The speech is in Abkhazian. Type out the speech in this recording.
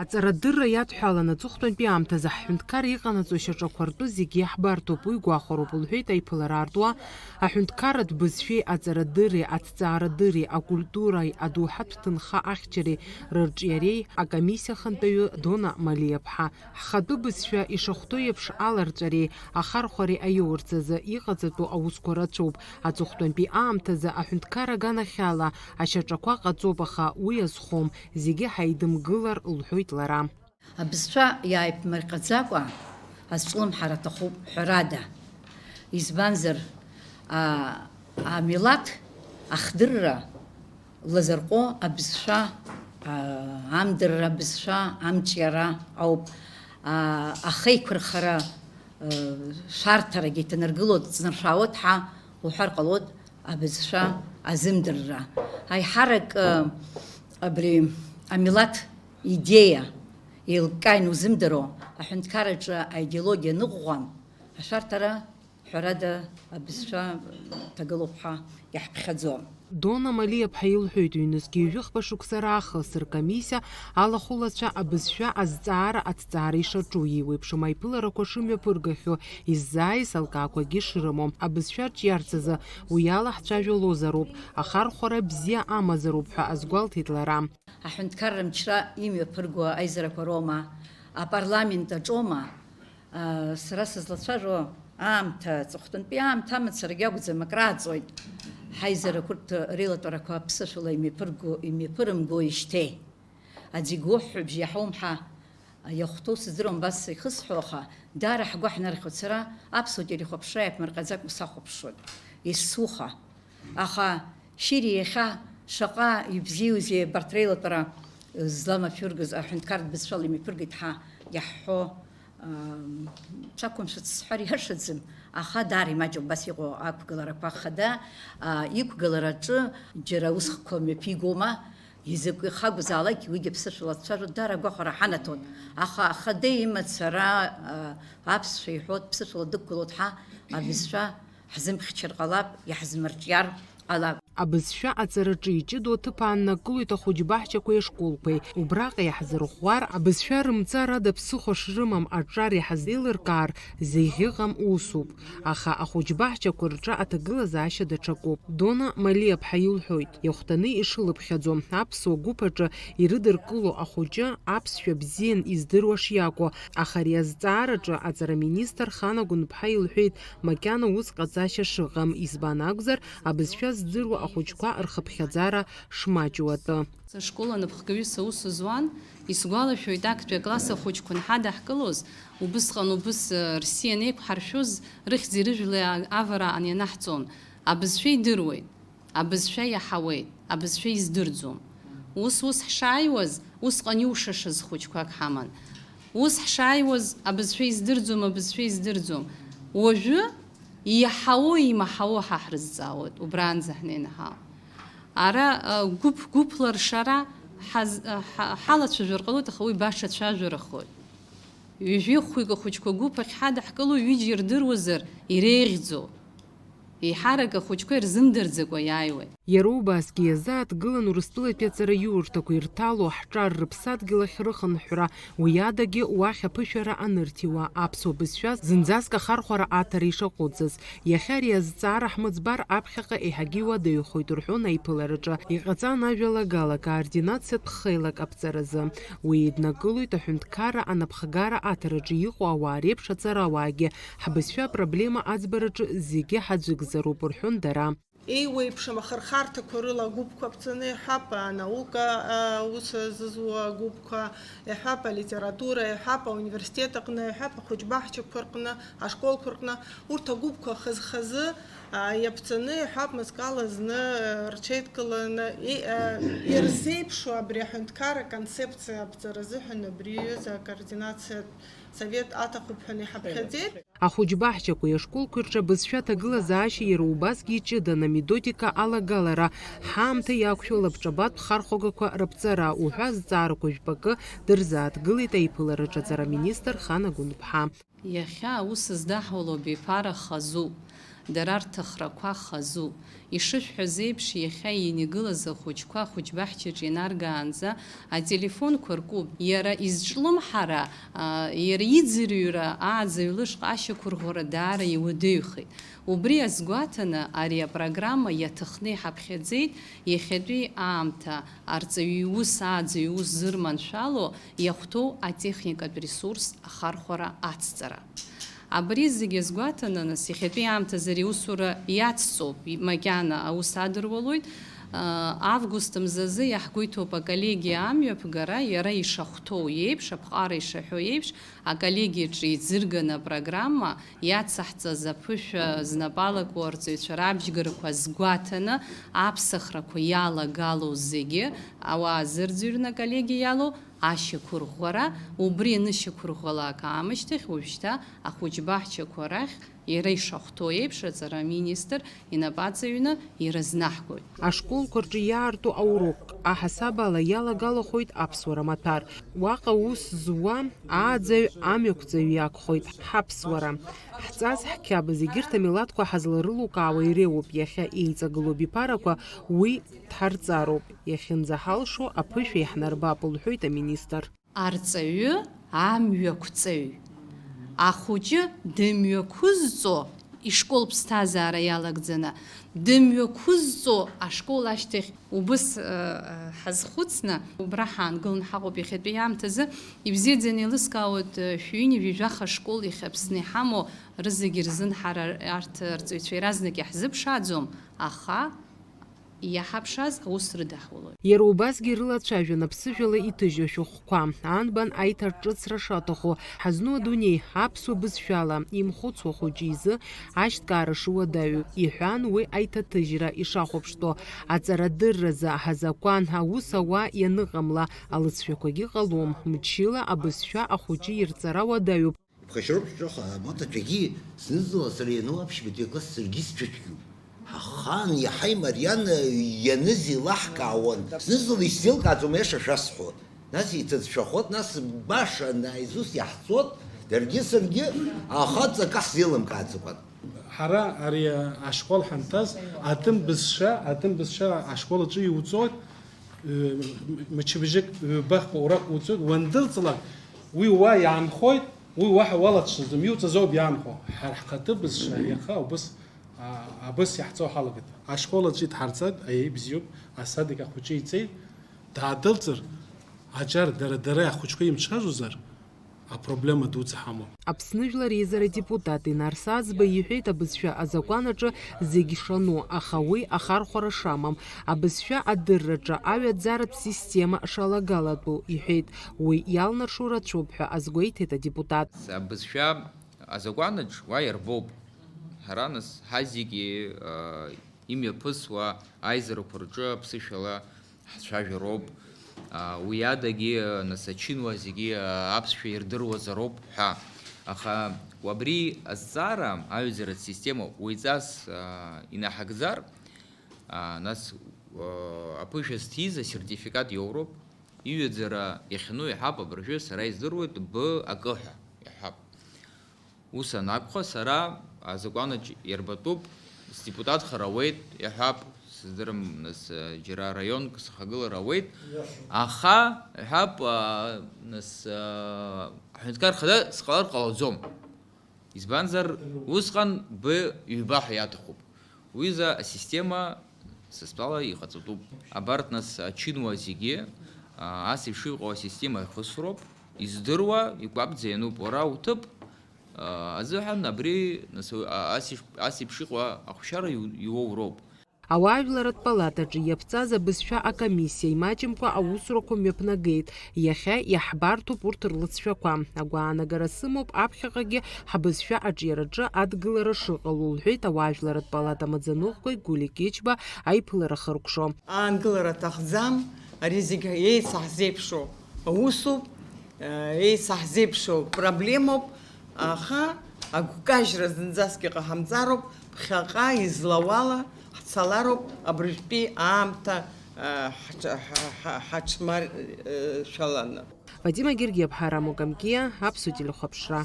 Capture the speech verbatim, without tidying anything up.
Аҵарадырра иадҳәалан аҵыхәтәантәи аамҭазы ҳҳәынҭқарра иҟанаҵо шьаҿақәа ртәы зегьы иаҳбарҭоуп, уи гәахәароуп, лҳәеит аиԥылара аартуа, аҳәынҭқарратә бызшәеи аҵарадырреи, аҭҵаарадырреи, акультуреи, адоуҳатә ҭынха ахьчареи рырҿиареи акомиссиа ахантәаҩы Дона Малиаԥҳа. Ҳхатәы бызшәа ишахәҭоу еиԥш аларҵәареи ахархәареи аиурц азы иҟаҵатәу аусқәа рацәоуп. Аҵыхәтәантәи аамҭазы аҳәынҭқарра аганахьала ашьаҿақәа ҟаҵоуп, аха уи азхом, зегьы ҳаидымгылар, лҳәоит лара. Абызшәа иааиԥмырҟьаӡакәа азҿлымҳара аҭахуп, ҳәарада. Избанзар, а, амилаҭ ахдырра лазырҟәо абызшәа, а, амдырра, абызшәа амҿиара ауп. А, ахеиқәырхара, а, шәарҭарагьы иҭанаргылоит, ҵнаршәаауеит ҳәа уҳәар ҟалоит, абызшәа азымдырра. Аиҳарак, а, абри амилаҭ идеиа еилккааины узымдыруа, аҳәынҭқарраҿы аидеологиа ныҟәӷәан, ашәарҭара, ҳәарада, абызшәа ҭагылоуп ҳәа иаҳԥхьаӡом. Дона Малиаԥҳа илҳәоит, ҩнызқь ҩажәихԥа шықәса раахыс ркомиссиа алахәылацәа абызшәа азҵаара аҭҵаара ишаҿу, еиуеиԥшым аиԥыларақәа шымҩаԥыргахьоу иззааиз алкаақәагьы шрымоу. Абызшәа рҿиарц азы уи ала ҳцәажәалозароуп, ахархәара бзиа амазароуп ҳәа азгәалҭеит лара. Аҳәынҭқарра мчра имҩаԥырго аизарақәа роума, апарламент аҿоума, а, сара сызлацәажәо аамҭа, аҵыхәтәантәи аамҭа амацарагьы акәӡам, акрааҵуеит. Ҳаизарақәа урҭ реилатәарақәа аԥсышәала имҩаԥырго, имҩаԥырымгоижьҭеи. Аӡә игәыҳәҳәабжь иаҳауам ҳәа иахәҭоу сыздыруам, абас ихысҳәо, аха даара ҳгәы ҳнархьуеит. Сара аԥсуа телехәаԥшра иаԥмырҟьаӡакәа сахәаԥшуеит, есуха. Аха Шьыри иахьа шаҟа ибзиоузеи абарҭ реилатәара зламафиургаз аҳәынҭқарратә бызшәала имҩаԥыргеит ҳәа иаҳҳәо, ам, ҽақәымшәац сҳәар иашаӡам, аха даара имаҷуп абас иҟоу ақәгыларақәа. Ахада, а, иқәгылараҿы џьара усхқәа мҩаԥигома, изакә ихагәзаалакгьы уигьы ԥсышәала дцәажәо даара агәахәара ҳанаҭон. Аха ахада имацара, а, аԥсшәа иҳәоит, ԥсышәала дықәгылоит ҳәа абызшәа ҳзымхьчар ҟалап, иаҳзмырҿиар ҟалап. Абызшәа аҵараҿы иҷыдоу аҭыԥ ааннакылоит ахәыҷбаҳчақәеи ашколқәеи. Убраҟа иаҳзырӷәӷәар, абызшәа рымҵар ада ԥсыхәа шрымам аҿар иаҳзеилыркаар, зегь ыҟам усуп. Аха ахәыҷбаҳчақәа рҿы аҭагылазаашьа даҽакуп. Дона Малиаԥҳа илҳәоит, иахәҭаны ишылыԥхьаӡо, аԥсуа гәыԥ аҿы ирыдыркыло ахәыҷы аԥсшәа бзиан издыруа шиакәу, аха ари азҵаараҿы аҵараминистр Хана Гәынԥҳа илҳәеит, макьана ус ҟаҵашьа шыҟам, избан акәзар, абызшәа здыруа ахәыҷқәа рхыԥхьаӡара шмаҷу атәы. Сашкол анапхгаҩы саус зуан, исгәалашәоит, актәи акласс ахәыҷқәа анҳадаҳкылоз, убысҟан убыс, э, рсиа анеиқәҳаршәоз, рыхьӡи рыжәлеи авараан ианаҳҵон. Абызшәа идыруеит, абызшәа иаҳауеит, абызшәа издырӡом. Ус, ус ҳшааиуаз, усҟан иушашаз хәыҷқәак ҳаман. Ус ҳшааиуаз, абызшәа издырӡом, абызшәа издырӡом. Уажәы иаҳауоу, имаҳауоу ҳа ҳрызҵаауеит, убраанӡа ҳнеины ҳаауеит. Ара, а, гәыԥ-гәыԥла ршара ҳаз-, а, ҳа-, ҳалацәажәар ҟалоит, аха уи баша цәажәарахоит. Ҩажәи хәҩык ахәыҷқәа гәыԥ ахь ҳадаҳкыло, ҩыџьа ирдыруазар, иреиӷьӡоу. Еиҳарак ахәыҷқәа ирзымдырӡакәа иааиуеит. Иара убасгьы иазааҭгылан Урыстәылатәи аҵараиурҭақәа ирҭало ҳҿар рыԥсадгьыл ахь рыхынҳәра, уи адагьы уахь аԥышәара анырҭиуа, аԥсуа бызшәа зынӡаск ахархәара аҭара ишаҟәыҵыз. Иахьа ари азҵаара ҳмыӡбар аԥхьаҟа еиҳагьы иуадаҩхоит, рҳәон аиԥылараҿы. Иҟаҵан ажәалагала координациатә хеилак аԥҵаразы. Уи еиднакылоит аҳәынҭқарра анапхгара аҭараҿы иҟоу ауаа реиԥш аҵарауаагьы. Ҳбызшәа апроблема аӡбараҿы зегьы ҳаӡәыкзароуп, рҳәон дара. Еиуеиԥшым ахырхарҭақәа рыла агәыԥқәа ԥҵаны иҳәап, анаука, а, ус зызуа агәыԥқәа иҳәап, алитература иҳәап, ауниверситет аҟны иҳәап, ахәыҷбаҳчақәа рҟны, ашколқәа рҟны, урҭ агәыԥқәа хаз-хазы, а, иаԥҵаны иҳәап, мызкала зны, а, рҽеидкыланы, и-, а, ирзеиԥшу абри аҳәынҭқарра аконцепциа аԥҵара азыҳәан абри аҩыза акоординациатә совет аҭахуп ҳәа иҳаԥхьаӡеит. Ахәыҷбаҳчақәеи ашколқәеи рҿы абызшәа аҭагылазаашьа иара убасгьы иҷыдан, аметодика алагалара, ҳаамҭа иақәшәо лабҿабатә хархәагақәа раԥҵара уҳәа азҵаарақәа жәпакы дырзааҭгылеит аиԥылараҿы аҵараминистр Хана Гәынԥҳа. Иахьа аус здаҳуло абиԥара хазуп. Дара рҭахрақәа хазуп. Ишышәҳәаз еиԥш, иахьа инагылаз ахәыҷқәа ахәыҷбаҳчаҿ инаргаанӡа ателефонқәа ркуп. Иара изҿлымҳара, а, иара иӡырҩра ааӡаҩ лышҟа ашьақәырӷәӷәара даара иуадаҩхеит. Убри азгәаҭаны, ари апрограмма иаҭахны иҳаԥхьаӡеит, иахьатәи аамҭа арҵаҩы иус ааӡаҩ иус зырманшәало иахәҭоу атехникатә ресурс ахархәара ацҵара. Абри зегьы азгәаҭаны, нас, иахьатәи аамҭазы ари аусура иацҵоуп, макьана аус адыруалоит. Август мзазы иаҳгәеиҭоуп аколлегиа амҩаԥгара, иара ишахәҭоу еиԥш, аԥҟара ишаҳәо еиԥш, аколлегиаҿы иӡырганы апрограмма иацаҳҵаз аԥышәа знапалакуа арҵаҩцәа рабжьгарақәа азгәаҭаны, аԥсахрақәа иалагало зегьы, ауаа зырӡырҩны аколлегиа иалоу ашьақәырӷәӷәара, убри анышьақәырӷәӷәалак аамышьҭахь, уажәшьҭа ахәыҷбаҳчақәа рахь иара ишахәҭоу еиԥш, аҵара аминистр инапы аҵаҩны ирызнаҳгоит. Ашколқәа рҿы иаарту аурокк аҳасабала иалагалахоит аԥсуара маҭәар. Уаҟа ус зуа ааӡаҩ амҩақәҵаҩ иакәхоит ҳаԥсуара. Ҳҵас, ҳқьабз, егьырҭ амилаҭқәа ҳазларылукаауа иреиуоуп, иахьа еиҵагылоу абиԥарақәа уи дҳарҵароуп, иахьынӡаҳалшо аԥышәа иаҳнарбап, лҳәоит аминистр. Арҵаҩы, амҩақәҵаҩ. Ахәыҷы дымҩақәызҵо ишкол ԥсҭазаара иалагӡаны, дымҩақәызҵо ашкол ашьҭахь убыс, э, э, ҳазхәыцны, убра ҳаангыланы ҳаҟоуп иахьатәи аамҭазы. Ибзиаӡаны еилыскаауеит, э, шәҩыни жәаха школ иахьа Аԥсны иҳамоу, рызегьы рзын ҳара арҭ арҵаҩцәа иаразнак иаҳзыԥшааӡом, аха иаҳаԥшааз аус рыдаҳулоит. Иара убасгьы ирылацәажәон аԥсыжәла иҭыжьу ашәҟәқәа, анбан аиҭарҿыцра шаҭаху, ҳазну адунеи аԥсуа бызшәала имхәыцуа хәыҷы изы ашьҭкаара шуадаҩу, иҳәан уи аиҭаҭыжьра ишахәаԥштәу, аҵарадырразы ҳазакәан аус ауа ианыҟамла, алыҵшәақәагьы ҟалом, мчыла абызшәа ахәыҷы ирҵара уадаҩуп. Ԥхашьароуп шәҿаха, амаҭацәагьы зны-зынла сара иану аԥшьбатәи акласс саргьы сцәыцәгьоуп. Ҳахан иаҳа имариан ианыз илаҳкаауан. Зны-зынла исзеилкааӡом, аиаша шәасҳәоит. Нас иҭыӡшәахот, нас баша наизусть иаҳҵот, даргьы саргьы, аха ҵакы ҳзеилымкааӡакәан. Ҳара ари ашкол ҳанҭаз, атәым бызшәа, атәым бызшәа ашкол аҿы иуҵоит, ы, мчыбжьык, ҩбахԥа урок уҵоит, уандәылҵлак, уи уа иаанхоит, уи уаҳа уалацәажәаӡом, иуҵаз ауп иаанхо. Ҳара ҳхатәы бызшәа иаха убыс, а, абыс иаҳҵо ҳалагеит. Ашкол аҿы идҳарҵеит, аиеи, бзиоуп, асадик ахәыҷы иҵеит, даадәылҵыр, аҿар дара, дара ахәыҷқәа имҽхажәозар, апроблема дуӡӡа ҳамоуп. Аԥсны Жәлар Реизара адепутат Инар Саӡба иҳәеит, абызшәа азакәан аҿы зегь шану, аха уи ахархәара шамам, абызшәа адырраҿы аҩаӡаратә система шалагалатәу иҳәеит. Уи иалнаршо рацәоуп ҳәа азгәеиҭеит адепутат. Абызшәа азакәанаҿ уа иарбоуп. Ҳара нас ҳазегьы, а, имҩаԥысуа аизарақәа рҿы аԥсышәала ҳцәажәароуп. А, уи адагьы, нас, ачынуаа зегьы, а, аԥсшәа ирдыруазароуп ҳәа. Аха абри азҵаара, аҩаӡаратә система уаҩҵас, а, инаҳагӡар, а, нас, а, аԥышәа зҭиз асертификат иоуроуп. Иҩаӡара иахьану иаҳап, абыржәы сара издыруеит, б акы ҳәа иаҳап. Ус анакәха, сара азакәанаҿ иарбатәуп, сдепутатхар ауеит, иаҳҳәап, сыздырам, нас, џьара раионк сахагылар ауеит, аха, иаҳҳәап, а, нас, а, аҳәынҭқар хада сҟалар ҟалаӡом. Избанзар, усҟан быҩба ҳәа иаҭахуп. Уи за асистема, са стәала, иҟаҵатәуп. Абарҭ, нас, ачынуаа зегьы, а, ас еиԥш иҟоу асистема ихысроуп, издыруа, икәабӡа иануп. Уара уҭыԥ азыҳәан абри, нас, а, ас иш-, ас еиԥш иҟоу ахәшьара иу-, иуоу роуп. Ауаажәларратә палатаҿы иаԥҵаз абызшәа акомиссиа имаҷымкәа аусурақәа мҩаԥнагеит. Иахьа иаҳбарҭоуп урҭ рлыҵшәақәа. Агәаанагара сымоуп аԥхьаҟагьы ҳбызшәа аҿиараҿы адгылара шыҟало, лҳәеит ауаажәларратә палата амаӡаныҟәгаҩ Гәлиа Кьычба аиԥылара хыркәшо. Аангылара аҭахӡам, ари зегь еицаҳзеиԥшу аусуп, еицаҳзеиԥшу проблемоуп, аха агәкажьра зынӡаск иҟаҳамҵароуп, ԥхьаҟа излауала ҳцалароуп, абыржәтәи аамҭа, а, ҳаҽ-, ҳа-, ҳа-, ҳаҽмаршәаланы. Фатима Гергиаԥҳа, Рамо Камкиа, Аԥсуа телехәаԥшра.